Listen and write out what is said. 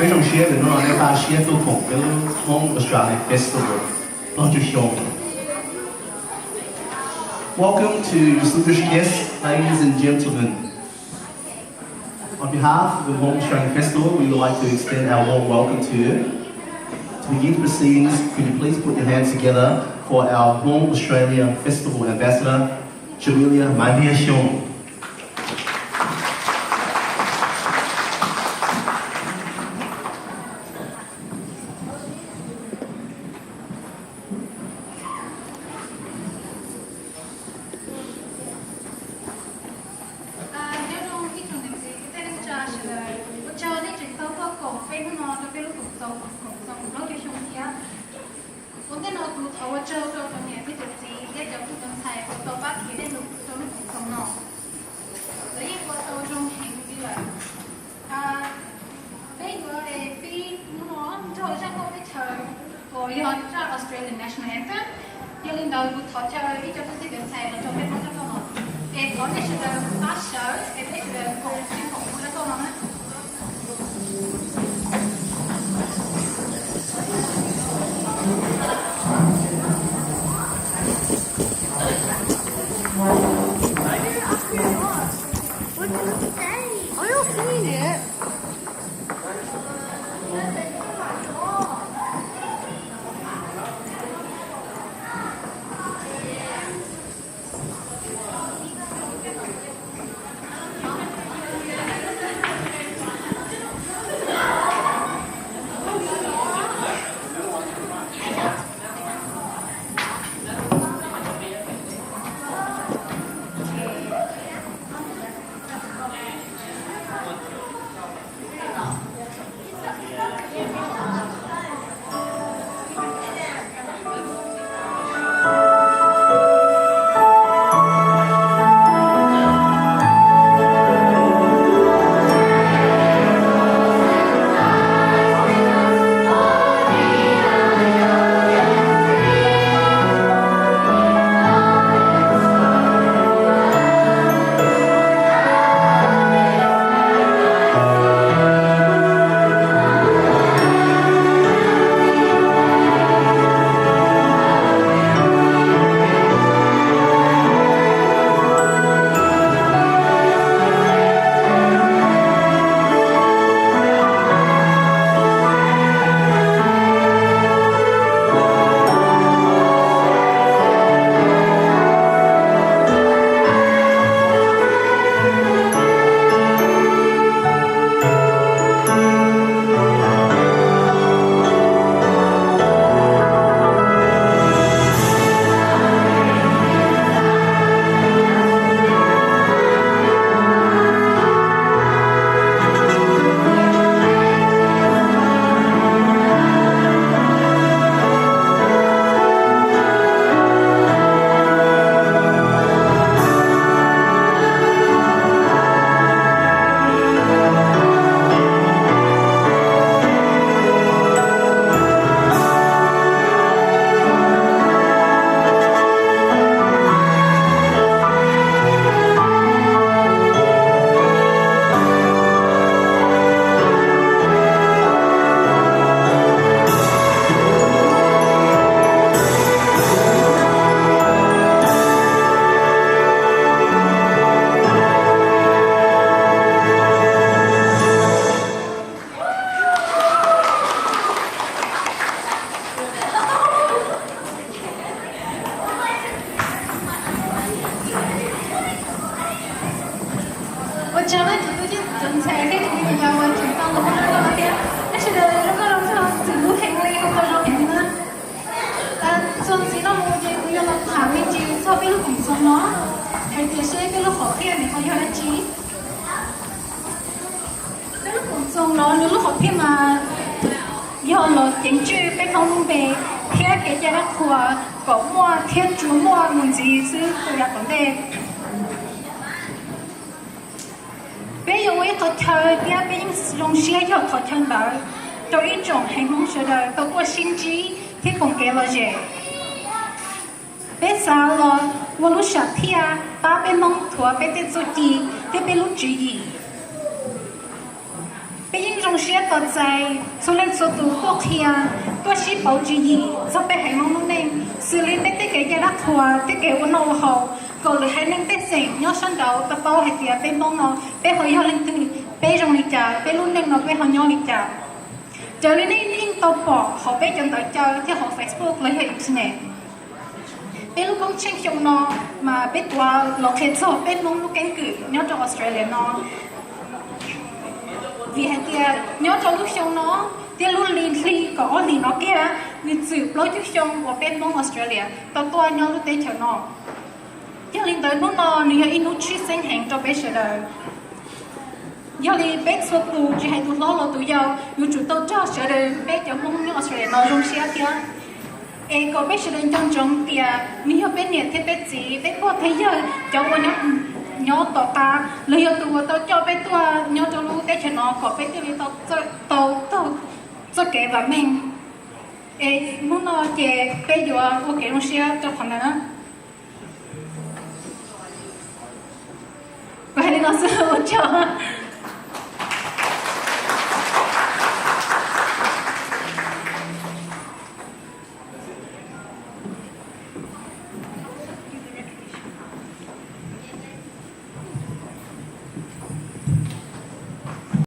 Peb zoo siab uas hnub no nej npaj siab tuaj koom peb lub Hmoob Australia Festival plaub caug xyoo. Welcome to distinguished guests, ladies and gentlemen. On behalf of the Hmong Australian Festival, we would like to extend our warm welcome to you. To begin the proceedings, could you please put your hands together for our Hmong Australian Festival Ambassador, Jamelia Maiv Xyooj. Nyob zoo ib tsoom niam txiv kwv tij neej tsa sawv daws, ua tsaug nej tseem tau tuaj koom peb hnub no rau peb lub koom txoos, koom txoos plaub caug xyoo thiab. Ua ntej no kuv thov ua tsaug rau cov niam thiab cov txiv thiab cov tub cov ntxhais uas tau pab khiav dej rau lub koom txoos no. Lawv yeej ua tau zoo heev li lawm. Peb yuav pib hnub no nrog zaj nkauj teb chaws uas yog zaj Australian National Anthem. Yog li ntawd kuv thov caw ib co tub txib cov ntxhais los rau peb paub zaj nkauj no, es thov nej sawv daws pab sawv es peb sawv daws koom sib koom ua zaj nkauj no na. Ua tsaug nej cov tub cov ntxhais thiab cov me nyuam yaus uas tseem tau los ua zoo nkauj no thiab. Nej sawv daws zoo nkauj zoo txog txwm lub heev li, ua tau zoo heev li na. Txuas ntxiv no mus ces kuv yuav los tham me ntsis txog peb lub koom txoos no, hais tias seb peb lub hom phiaj ntawm no yog dab tsi. Peb lub koom txoos no nws lub hom phiaj mas yog los ceev tswj peb Hmoob lub npe thiab kev cai dab qhuas kom muaj thiab tsuas muaj mus ntxiv xwb rau yav tom ntej. Peb yuav ua ib qhov chaw thiab peb yeej zoo siab yog qhov chaw ntawd rau ib tsoom haiv Hmoob sawv daws tau tuaj sib ntsib thiab koom kev lom zem. Peb xav los ua lub sam thiaj pab peb Hmoob thuav peb tej txuj ci thiab peb lub tswv yim. Peb yeej zoo siab tos txais txhua leej txhua tus tuaj qhia, tuaj sib pauv tswv yim txog peb haiv Hmoob lub neej, xws li peb tej kev cai dab qhuas, tej kev ua noj ua haus, kom lwm haiv neeg tej xeem nyob sab nraud tau paub hais tias peb Hmoob no peb ho yog leej twg, peb zoo li cas, peb lub neej no peb ho nyob li cas. Raws li nej yeej tau pom hauv peb cov ntawv caw thiab hauv Facebook los yog internet, peb lub koob tsheej xyoo no mas peb tuav los qhia txog peb Hmoob lub keeb kwm nyob rau Australia no. Vim hais tias nyob rau lub xyoo no thiab lub hli kaum ob hlis no kiag, nws txwm plaub caug xyoo uas peb Hmoob Australia tau tuaj nyob lub teb chaws no. Yog li ntawd hnub no nws yog ib hnub tshwj xeeb heev rau peb sawv daws. Yog li peb txhua tus, tsis hais tus hlob los tus yau, yuav tsum tau nrog sawv daws peb cov Hmoob nyob Australia no zoo siab thiab. Es kom peb sawv daws nco ntsoov tias nws yog peb niam thiab peb txiv, peb pog thiab yawg, cov uas nyob tom qab, los yog tus uas tau coj peb tuaj nyob rau lub teb chaws no kom peb thiaj li tau taug txoj kev vam meej. Es hnub no ces peb yuav ua kev zoo siab rau qhov ntawd na. Kuv hais li no xwb, ua tsaug.